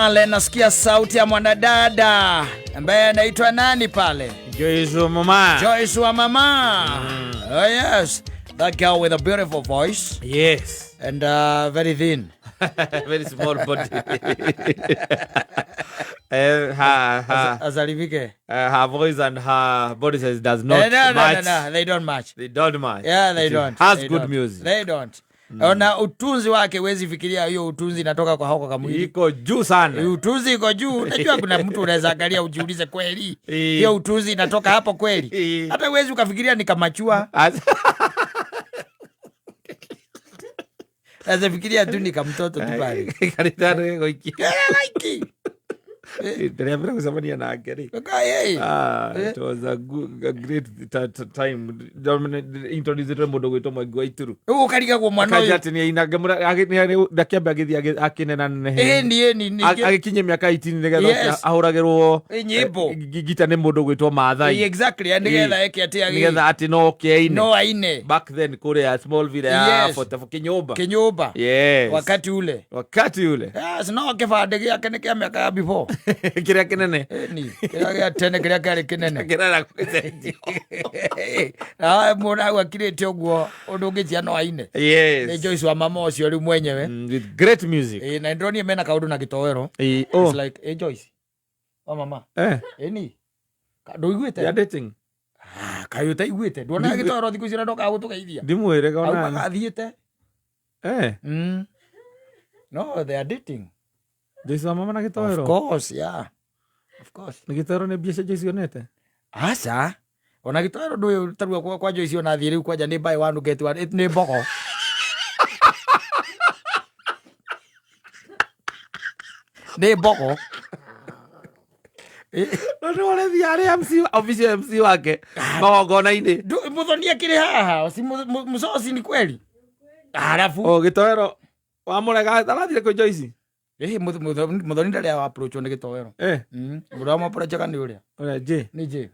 Pale nasikia sauti ya mwanadada ambaye anaitwa nani pale? Joyce wa mama. Joyce wa mama. Oh yes, that girl with a beautiful voice Yes. and very thin. Very small body. Her, Asalimike. Her voice and her body size does not Eh, no, no, match. no, no, they don't match. They don't match. Yeah, they She don't. has They good don't. music. They don't. Na utunzi wake huwezi fikiria hiyo utunzi inatoka kwa hako kamwili. Iko juu sana. Utunzi iko juu. Unajua kuna mtu unaweza angalia ujiulize kweli. Eh. Hiyo utunzi inatoka hapo kweli. Eh. Hata huwezi ukafikiria ni kamachua. Naweza fikiria tu ni kamtoto tu pale. Kanitha gũikia. Yeah, like it. Ndĩrĩambire gũcemania nake rĩ. Okay, hey. Ah, Eh. it was a great time. Introduced mũndũ gwĩtwo Mwangi wa Ituru. Rĩu ũkarigagwo mwana Akanja ũyũ. atĩ nĩainaga ndakĩambe agĩthiĩ akĩnenanehe. Ĩni ĩni ningĩ. Agĩkinyia mĩaka 18 nĩgetha Yes. ahũragĩrwo Ĩ, nyĩmbo. ngita nĩ mũndũ gwĩtwo Maathai. Exactly, nĩgetha eke atĩ agĩ- Nĩgetha atĩ no oke aine. no aine Back then kũrĩa Smallville ya Yes. 44 kĩnyũmba. kĩnyũmba Yes. wakati ule. Wakati ule. Yes, no kĩbandĩ gĩake nĩ kĩa mĩaka ya before. Kĩrĩa kĩnene. Ĩni, kĩrĩa gĩa tene kĩrĩa kĩarĩ kĩnene. Kĩrera gũcenjio. Na mũndũ hau akirĩte ũguo ũndũ ũngĩtia no aine. Nĩ Yes. Joyce wa mama ũcio rĩu mwenyewe. With great music. Ĩ, na ndĩronire mena kaũndũ na gĩtoero. Eh, oh. It's like, eh, Joyce wa mama. Eh, Ĩni. Ndũiguĩte? they are dating. Ah, kaĩ ũtaiguĩte? Nduonaga gĩtoero thikũ icio na ndokaga gũtũgeithia. Ndimwĩre Aumaga kona. athiĩte. Eh, No, they are dating. Joyce wa mama na Of gĩtoero. course, yeah. Of course. Nĩ gĩtoero nĩ mbia cia Joyce onete. Aca. Ona gĩtoero ndũyũ tarua kwa Joyce ona thiĩ rĩu kwanja nĩ buy one get one nĩ mbogo. Nĩ mbogo. No nĩ wone thiĩ arĩ MC official MC wake magongona-inĩ. Muthoni akĩrĩ haha, si mũcoci ni kweli? Arabu. O gĩtoero wamũrega arathire kwĩ Joyce. Ĩhĩ Muthoni ndarĩ wa approach nĩ gĩtoero. Eh, Mũndũ wa approach nĩ ũrĩa. ũrĩa J. Nĩ J.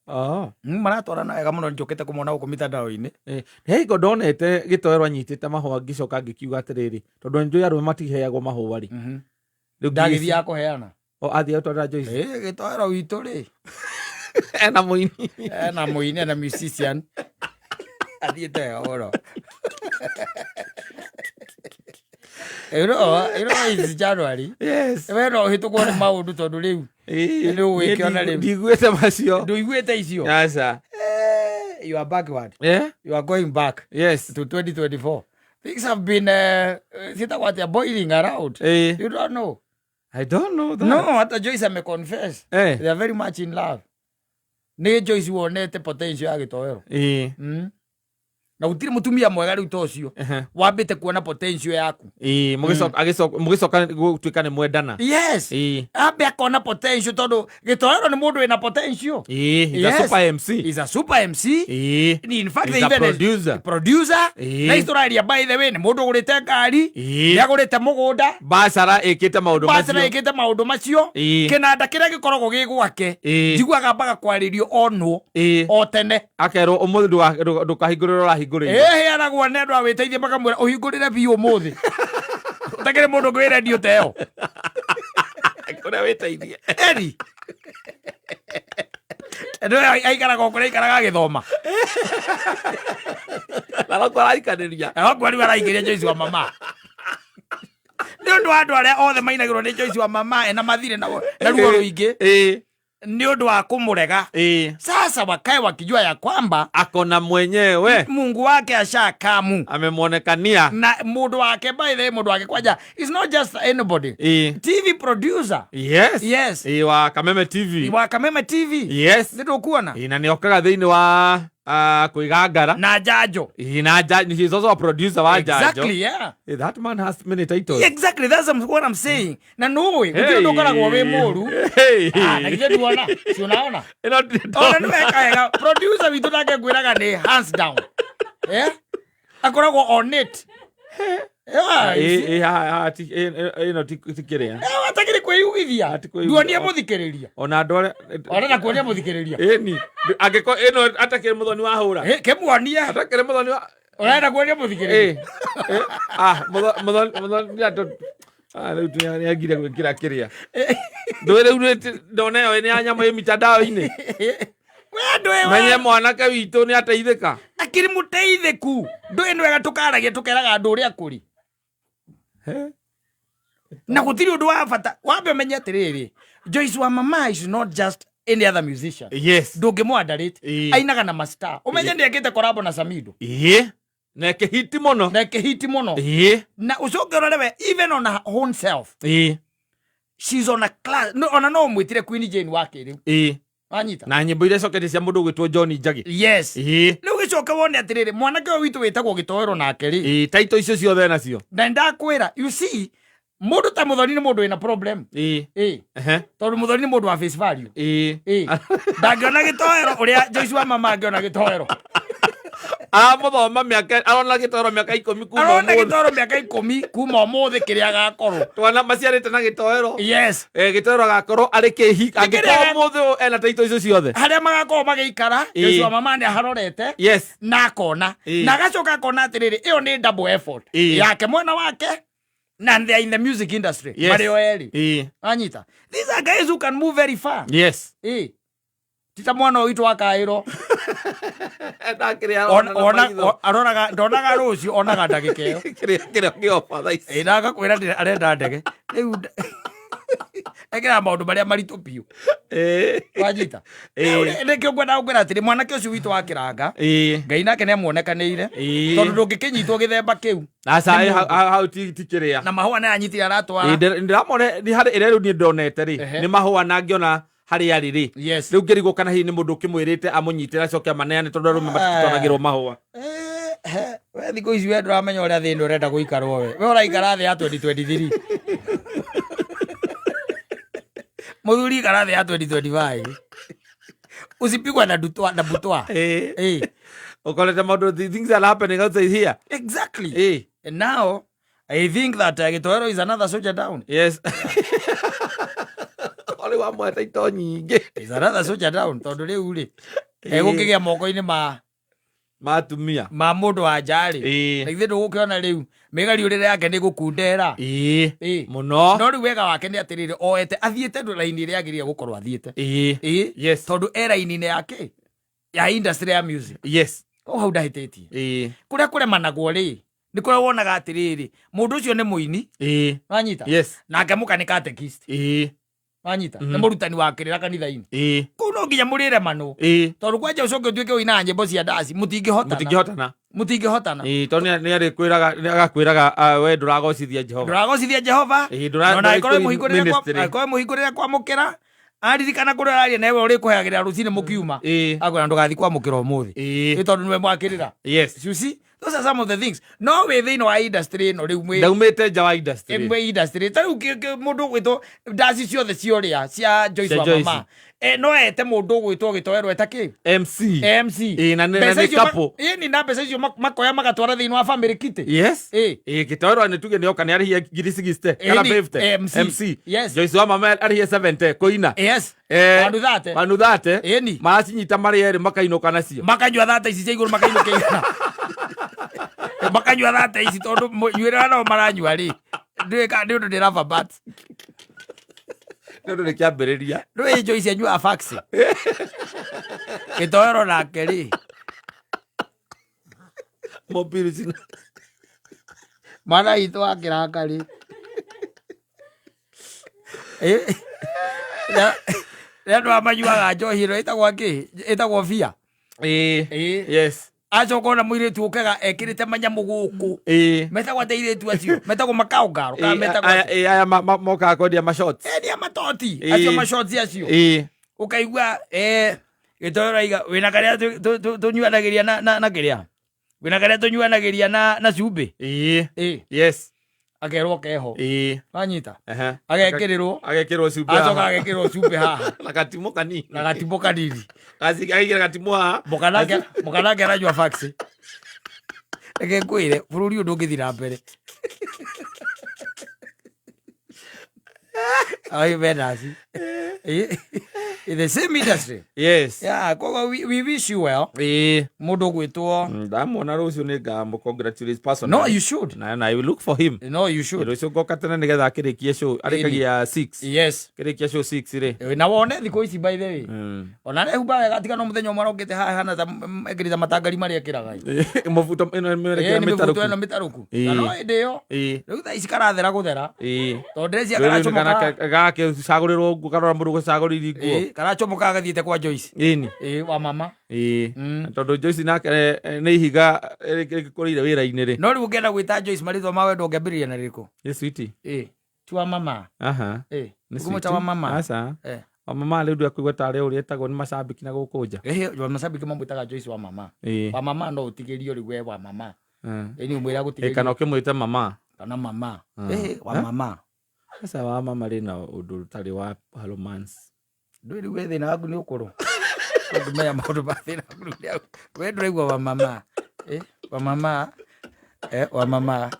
Oh. Maratwarana wega mũno njũkĩte kũmona gũkũ mitandao-inĩ. Eh, he hingo ndonete gĩtoero anyitĩte mahũa ngĩcoka ngĩkiuga atĩrĩrĩ tondũ njũĩ arũme matiheagwo mahũa rĩ. Rĩu Ndagĩthiaga kũheana. O athiĩ atwarĩra Joyce. Ĩ gĩtoero witũ rĩ. Ena mũini. Ena mũini ena musician. Athiĩte wega mũno. You know, it's January. Yes. We no ũhĩtũkwo nĩ maũndũ tondũ rĩu Ĩ, Nĩ ũgwĩkĩona rĩu. Ndiguĩte macio. Ndũiguĩte icio. Aca. Eh, you are backward. Eh? You are going back Yes. to 2024. Things have been ciĩtagwo atĩa boiling around. Eh. You don't know. I don't know that. No, hata Joyce ameconfess. Eh. They are very much in love. Nĩ Joyce wonete potential ya gĩtoero. Ĩ. Na gũtirĩ mũtumia mwega rĩu ta ũcio Ehe. wambĩte kuona potential yaku. Ĩ, mũgĩcoka gũtuĩka nĩ mwendana. Yes. Ĩ. Ambe akona potential tondũ gĩtoero nĩ mũndũ wĩna potential. Ĩ, he's a Yes. super MC. He's a super MC. Ĩ. In fact, He's a even producer. Producer. Ĩ. Na itũraria by the way nĩ mũndũ ũgũrĩte ngari. Ĩ. Nĩ agũrĩte mũgũnda. Bacara ĩkĩte maũndũ Bachelor macio. ĩkĩte maũndũ macio. Ĩ. Kĩnanda kĩrĩa gĩkoragwo gĩ gwake. Ĩ. Njiguaga mbaga kwarĩrio onwo. Ĩ. O tene. Akerwo ũmũthĩ ndũkahingũrĩre ũrahingũrĩire. Ĩheanagwo nĩ andũ a wĩteithie makamwĩra ũhingũrĩre biũ ũmũthĩ. Ũtakĩrĩ mũndũ ũngĩ wĩ redio ta ĩyo. Kũrĩa wĩteithie. Eri. Andũ aya aikaraga o kũrĩa aikaraga agĩthoma. Na nokuo araikanĩria. Na nokuo rĩu araingĩria Joyce wa mama. Nĩ ũndũ wa andũ arĩa othe mainagĩrwo nĩ Joyce wa mama ena mathirĩ na ruo rũingĩ Ĩ. nĩ ũndũ wa kũmũrega. Ĩ. Sasa wakae wakijua ya kwamba Akona mwenyewe. Mungu wake ashakamu Amemwonekania. na mũndũ wake by the way mũndũ wake kwanja is not just anybody. Ĩ. TV producer. Yes. Yes. Ĩ, wa Kameme TV. Wa Kameme TV. Yes. Nĩ ndũkuona? Ĩ, na nĩokaga thĩinĩ wa kwĩgangara. Na Njanjo. Ĩ, na he's also a producer wa Njanjo. Exactly, yeah. Ĩ, that man has many titles. Exactly, that's what I'm saying. Na nũĩ, gũtirĩ ũndũ ũkoragwo wĩ mũru. Hey. Ah, na githĩ nduona? Si unaona? Ĩno ndĩ- Ona nĩ weka wega. Producer witũ nake ngwĩraga nĩ hands down. Eh? Akoragwo on it. Yeah, you see? Ĩ, ĩ, ha- ha, ĩno ti kĩrĩa. Eh, atakĩrĩ kwĩyugithia. Ati kwĩyugithia. Nduonie mũthikĩrĩria. Ona andũ arĩa Ona na kuonia mũthikĩrĩria. ĩni angĩkorwo ĩno atakĩrĩ mũthoni wa hũra Eh, kĩmuonie. atakĩrĩ mũthoni wa Ũrenda kuonia mũthikĩrĩria. Ĩ, ĩ, ah, mũthoni nĩ andũ Ah, rĩu nĩ agire gwĩkĩra kĩrĩa ndũĩ rĩu ndona ĩyo nĩ ya nyamũ ĩ mitandao-inĩ. We ndũĩ Menye mwanake witũ nĩ ateithĩka. Akiri muteithĩku, ndũĩ nĩ wega tũkaragia tũkeraga andũ ũrĩa kũrĩ. Na gũtirĩ ũndũ wa bata wambe ũmenye atĩrĩrĩ, Joyce wa Mama is not just any other musician. Ndũngĩmũ underrate. Ainaga na mastar, ũmenye nĩ ekĩte collabo na Samido. Ĩĩ, na ĩkĩhiti mũno. Na ĩkĩhiti mũno. Na ũcoke ũrore we, even on her own self, she's on a class, no, ona no ũmwĩtire Queen Jane wa kĩrĩu. Wanyita? Na nyĩmbo iria coketie cia mũndũ ũgwĩtwo John Njagi. Yes. Rĩu gĩcoke wone atĩrĩrĩ, mwanake ũyũ witũ wĩtagwo Gĩtoero nake rĩ, Taito icio ciothe nacio. Na ndakwĩra, you see, mũndũ ta Mũthoni nĩ mũndũ wĩna problem. Tondũ Mũthoni nĩ mũndũ wa face value. Ndangĩona Gĩtoero ũrĩa Joyce wa Mama angĩona Gĩtoero. Aramũthoma mĩaka, arona Gĩtoero mĩaka 10 kuma Arona ũmũthĩ. Gĩtoero mĩaka 10 kuma ũmũthĩ kĩrĩa agakorwo. Twana maciarĩte na Gĩtoero. Yes. Gĩtoero agakorwo arĩ kĩhi angĩkorwo Kĩrĩa- ũmũthĩ ũyũ ena taito icio ciothe. Harĩa magakorwo magĩikara, Joyce wa Mama nĩ aharorete. Na akona. Na agacoka akona atĩrĩrĩ, ĩyo nĩ double effort. Yake mwena wake, na they are in the music industry. Marĩ o erĩ. Wanyita? These are guys who can move very far. Ti ta mwana ũyũ witũ wa Kaĩro. Ndakĩrĩa arona na maitho. Aroraga, ndonaga rũciũ, onaga ndagĩka ĩyo. Kĩrĩa kĩoba thaa ici. Ĩ, na agakwĩra arenda ndege. Rĩu ekĩraga maũndũ marĩa maritũ biũ. Wanyita? Rĩu nĩkĩo ngwenda gũkwĩra atĩrĩ, mwanake ũcio witũ wa Kĩranga, Ngai nake nĩamuonekanĩire. Tondũ ndũngĩkĩnyitwo gĩthemba kĩu. Aca, Nĩ mũndũ. hau ti kĩrĩa. Na mahũa nĩ anyitire aratwara. Ndĩramona nĩ harĩ ĩrĩa rĩu niĩ ndonete rĩ, nĩ mahũa na ngĩona harĩa arĩ rĩ. Rĩu ngĩrigwo kana hihi nĩ mũndũ ũkĩmwĩrĩte amũnyitĩre acoke amaneane, tondũ arũme matitwaragĩrwo mahũa. We thikũ ici we ndũramenya ũrĩa thĩ ĩno ũrenda gũikarwo we. We ũraikara thĩ ya 2023. Mũthuri ikara thĩ ya 2025. Usipigwe na dutwa, na butwa. Ũkorete maũndũ, things are happening outside here. Exactly. And now I think that Gĩtoero is another soldier down. Yes. Ũrĩ wa mweta ito nyingĩ. Is another soldier down, tondũ rĩu rĩ, egũkĩgĩa moko-inĩ ma Ma atumia. Ma mũndũ wa nja rĩ. Na ithuĩ ndũgũkĩona rĩu mĩgariũrĩre yake nĩ gũkundera. Mũno. No rĩu wega wake nĩ atĩrĩrĩ, oete athiĩte raini ĩrĩa agĩrĩire gũkorwo athiĩte. Tondũ e raini-inĩ yake ya industry ya music. O hau ndahĩtĩtie. Kũrĩa kũremanagwo rĩ, nĩ kũrĩa wonaga atĩrĩrĩ, mũndũ ũcio nĩ mũini. Wanyita? Nake mũka nĩ catechist. Wanyita? Nĩ mũrutani wa kĩrĩra kanitha-inĩ. Kũu no nginya mũrĩremanwo. Tondũ kwanja ũcoke ũtuĩke ũinaga nyĩmbo cia ndaci, mũtingĩhotana. Mũtingĩhotana. Mũtingĩhotana. Tondũ nĩ arĩkwĩraga, nĩ agakwĩraga, we ndũragocithia Jehova. Ndũragocithia Jehova. Na ona angĩkorwo Ministry. angĩkorwo mũhingũrĩre kwamũkĩra, aririkana kũrĩa ũraria nawe ũrĩkũheagĩrĩra rũcinĩ mũkiuma. Akwĩra ndũgathiĩ kwamũkĩra ũmũthĩ. Nĩ tondũ nĩwe mwakĩrĩra. You see? Those are some of the things. No wĩ thĩinĩ wa industry ĩno rĩu mwĩ Ndaumĩte nja wa industry. Mwĩ industry. Ta rĩu mũndũ ũgwĩtwo ndaci ciothe ciorĩa cia Joyce Cia wa Joyce. Mama. No ete mũndũ ũgwĩtwo Gĩtoero eta kĩ? MC. MC. Na Mbeca nĩ icio couple. Ĩni, na mbeca icio makoya magatwara thĩinĩ wa family kitty. Gĩtoero nĩ tuge nĩoka nĩ arĩhie ngiri 60 kana 50. MC. MC. Yes. Joyce wa Mama arĩhie 70 kũina. Yes. Wandu thate. Wandu thate. Ĩni. Maracinyita marĩ erĩ makainũka nacio. Makanyua thate ici cia igũrũ makainũka igana. Makanyua thate ici tondũ nyuĩre nao maranyua rĩ. Ndiũĩ kana nĩ ũndũ nĩ rubber bands. Nĩ ũndũ nĩ kĩambĩrĩria. Ndũĩ Joyce anyuaga fax. Gĩtoero nake rĩ. Mobili cina. Mwana witũ wa kĩraka rĩ. Nĩ andũ aya manyuaga njohi ĩno ĩtagwo kĩ? Ĩtagwo bia. Yes. Acoka ona mũirĩtu ũkaga ekĩrĩte manyamũ gũkũ. Metagwo atĩa airĩtu acio? Metagwo makaũngaro kana metagwo atĩa? Aya mokaga kwendia mashots. Nĩ a matoti. Acio mashots acio. Ũkaigua, Gĩtoero aiga, wĩna karĩa tũnyuanagĩria na kĩrĩa? Wĩna karĩa tũnyuanagĩria na cumbĩ? Yes. Akerwo keho. Wanyita? Agekĩrĩrwo. Agekĩrwo cumbĩ Acoka haha. agekĩrwo cumbĩ haha. Na gatimũ kanini. Na gatimũ kanini. Agekĩra gatimũ haha. Mũkanake aranyua fax. Reke ngwĩre, bũrũri ũyũ ndũngĩthiĩ na mbere. Ai, Venasi. In the same industry. Yes. Yeah, koguo we wish you well. Mũndũ ũgwĩtwo Ndamwona rũciũ nĩ ngamũ congratulate personally. No, you should. Na I will look for him. No, you should. Rũciũ ngoka tene nĩgetha akĩrĩkie show. Arĩkagia 6. Yes. Kĩrĩkia show 6 rĩ. Na wone thikũ ici, by the way, ona rehumba wega, tiga no mũthenya ũmwe arokĩte haha hana ta ekĩrĩte matangari marĩa ekĩraga. Mũbuto ĩno Ĩĩ, mĩrekera nĩ mĩbuto mĩtarũku. Ĩno mĩtarũku. Na no hĩndĩ ĩyo rĩu thaa ici karathera gũthera, tondũ ndĩreciria karacomoka. Gakĩcagũrĩrwo nguo, karora mũndũ gũcagũrĩri nguo. Ĩĩ, karacomoka gathiĩte kwa Joyce. Ĩni. Ĩĩ, wa mama. Ĩĩ, tondũ Joyce nake nĩ ihiga rĩkũrĩire wĩra-inĩ rĩ. No rĩu ũngĩenda gwĩta Joyce marĩtwa ma wendo, ũngĩambĩrĩria na rĩrĩkũ? Nĩ sweetie. Ĩĩ, ti wa mama? Aha. Ĩĩ. Nĩ Ũkũmwĩta sweetie. wa mama? Aca. Eh. Wa mama rĩu ndakũigua tarĩ ũrĩa etagwo nĩ macambĩki na gũkũ nja. Ĩhĩ, wa macambĩki mamwĩtaga Joyce wa mama. Ĩĩ. Wa mama no ũtigĩrio rĩu we wa mama. Ĩĩ, nĩ ũmwĩra Ĩĩ, kana gũtigĩrio. ũkĩmwĩte mama. Kana mama. Ĩhĩ, wa mama. Aca, wa mama rĩ na ũndũ ũtarĩ wa romance. Ndũĩ rĩu we thĩna waku nĩ ũkũrũ, ũngĩmenya maũndũ ma thĩna waku rĩu we ndũraigua wa mama. Wa mama, wa mama,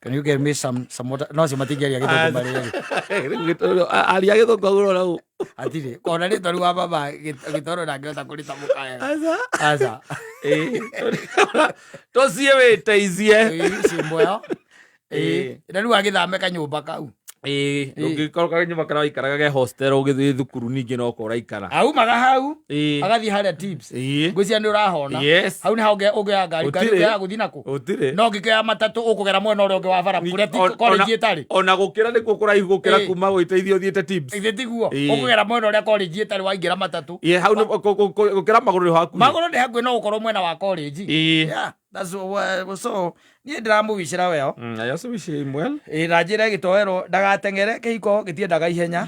can you get me some water? No acio matingĩaria Gĩthũngũ marĩ erĩ. Aria Gĩthũngũ agũrora ũ. Hatirĩ kona rĩtwa rĩu wa mama gĩtoro ndangĩhota kũrĩtamũka wega. Aca. Aca. Ĩĩ, tũciĩ wĩteithie. Cimboyo. Ĩĩ, na rĩu agĩthame kanyũmba kau. Ĩĩ, ũngĩkorwo kanyũmba karĩa waikaraga ge hostel ũgĩthiĩ thukuru, ningĩ no ko ũraikara. Aumaga hau agathiĩ harĩa Tips. Ngwĩciria nĩ ũrahona. Hau nĩ hau ũngĩoya ngari ngari. Gũtirĩ. Ũngĩoya gũthiĩ nakũ? Gũtirĩ. No ngĩkĩoya matatũ ũkũgera mwena ũrĩa ũngĩ wa bara kũrĩa ti college ĩtarĩ. Ona gũkĩra nĩkuo kũraihu gũkĩra kuma gwĩteithia ũthiĩte Tips. Ithe tiguo? Ĩĩ. Ũkũgera mwena ũrĩa college ĩtarĩ waingĩra matatũ. Ĩĩ, hau gũkĩra magũrũ nĩ hakuhĩ. Magũrũ nĩ hakuhĩ, no gũkorwo mwena wa college. Ĩĩ. Yeah, that's what, so niĩ ndĩramũwicĩra weo. I also wish him well. Ĩĩ, na njĩre gĩtoero ndagateng'ere, kĩhiko gĩtiendaga ihenya.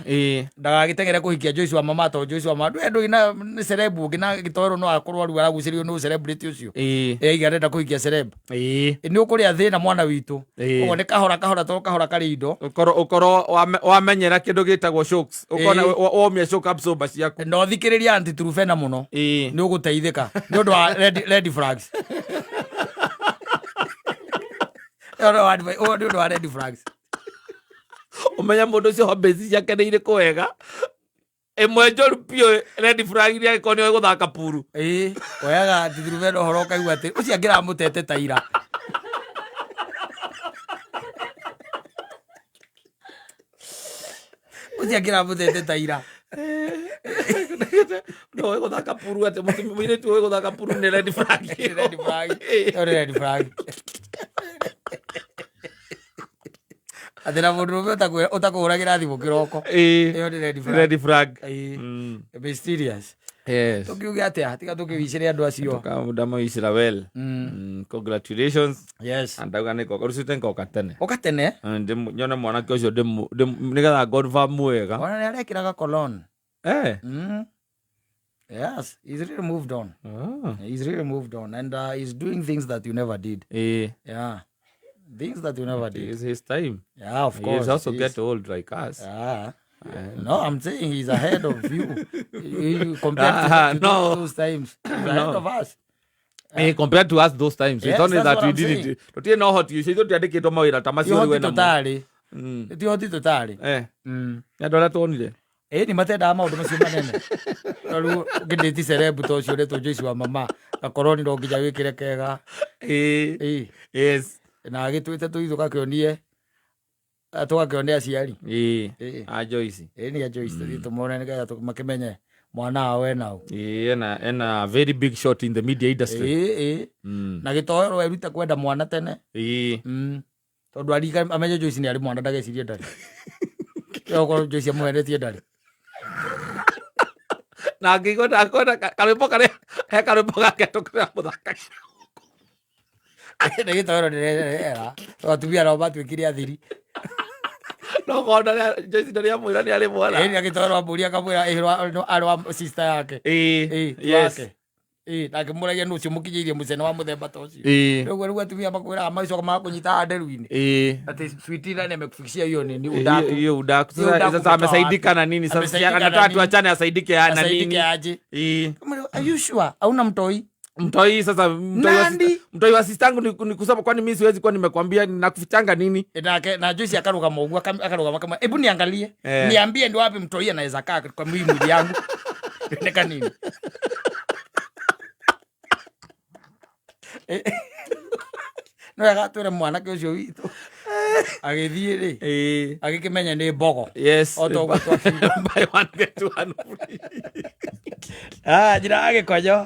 Ndagagĩteng'ere kũhikia Joyce wa mama, tondũ Joyce wa mama ndũĩ ndũĩ na nĩ celeb ũngĩ, na gĩtoero no akorwo rĩu aragucĩrĩrio nĩ celebrity ũcio. Ĩiga arenda kũhikia celeb. Nĩ ũkũrĩa thĩna, mwana witũ. Ũguo nĩ kahora kahora, tondũ kahora karĩ indo. Ũkorwo wamenyera kĩndũ gĩtagwo shocks, ũkona womia shock absorber ciaku. Na ũthikĩrĩrie Aunty Trufena mũno. Nĩ ũgũteithĩka nĩ ũndũ wa red flags. Nĩ ũndũ wa red flags. Ũmenye mũndũ ũcio hobbies ciake nĩ irĩkũ wega. Ĩmwe njũru biũ red flag iria angĩkorwo nĩoĩ gũthaka puru. Ĩĩ, oyaga Aunty Trufena ũhoro ũkaigua atĩ ũcio angĩramũtete ta ira. Ũcio angĩramũtete ta ira. No gũthaka puru, atĩ mũirĩtu ũĩ gũthaka puru nĩ red flag. Red flag. Ĩyo nĩ red flag. Atĩ na mũndũrũme ũtakũhũragĩra thimũ kĩroko. Ĩyo nĩ red flag. Red flag. Ĩĩ. Mysterious. Yes. Tũkiuge atĩa tiga tũkĩwicĩre andũ acio? Ndamawicĩra well. Congratulations. Ndauga nĩ ngoka rũciũ, ngoka tene. Ũka tene. Nyone mwanake ũcio nĩgetha confirm wega. Ona nĩ arekĩraga cologne. Eh. Yes, he's really moved on. Ah. He's really moved on and he's doing things that you never did. Yeah. Things that you never did. It's his time. Yeah, of He course. is also He's- get old like us. Yeah. No, I'm saying he's ahead of you. You compared to No. those times. He's ahead of us. Compared to us those times. Yes, It's only that's that what we I'm didn't. saying. Tũtirĩ na ũhoti ũcio, ithuĩ tũtiandĩkĩtwo mawĩra ta macio rĩu Ti ena mo. tũtarĩ. Ti hoti tũtarĩ. Nĩ andũ arĩa tuonire. Ĩ, nĩ matendaga maũndũ macio manene. No rĩu ũngĩndĩti celeb ta ũcio ũretwo Joyce wa mama, gakorwo no nginya wĩkĩre kega. Ĩ. Na agĩtwĩte tũthiĩ tũgakĩonie tũgakĩone aciari. Ĩĩ. A Joyce. Ĩ, nĩ a Joyce, tũthiĩ tũmone nĩgetha makĩmenye mwana wao enau. Ĩĩ, ena very big shot in the media industry. Ĩ. Na gĩtoero erute kwenda mwana tene. Tondũ arika amenye Joyce nĩ arĩ mwana, ndagecirie ndarĩ. Okorwo Joyce amũhenetie ndarĩ. Na angĩigua ndakwenda karwĩmbo karĩa he karwĩmbo gake tũkĩra mũthakagĩra. Nĩ gĩtoero ndĩrera atumia nao matuĩkire athiri. No kona Joyce ndarĩ amwĩra nĩ arĩ mwana. Ĩ, nĩ agĩtoero amũria akamwĩra ĩ, arĩ wa sister yake. Ĩ, ti wake. Ĩ, na akĩmũragia nũ ũcio mũkinyĩirie mũcene wa mũthemba ta ũcio. Rĩu atumia makwĩraga magacoka magakũnyita nderu-inĩ atĩ sweetie, nani amekufikishia hiyo nini udaku? Hiyo udaku. Hiyo Sasa udaku sasa umetoa amesaidika wapi? na nini sasa? Amesaidika na Anataka nini? tuachane, asaidike na Asaidike nini? aje? Ĩĩ. Are you sure hauna mtoi? Mtoi sasa, mtoi wa Nandi. mtoi wa sistangu ni kusema kwani mimi siwezi kuwa nimekwambia nakufichanga nini? Nake na Joyce akarugama ũguo, akarugama kama, hebu niangalie, Eh. niambie ni wapi mtoi anaweza kaa kwa mwili yangu. Nĩ kanini. No wega twĩre mwanake ũcio witũ agĩthiĩ rĩ, agĩkĩmenya nĩ mbogo. O ta ũguo twakiuga. Buy one get one free. Ah, njĩra ya gĩkonyo.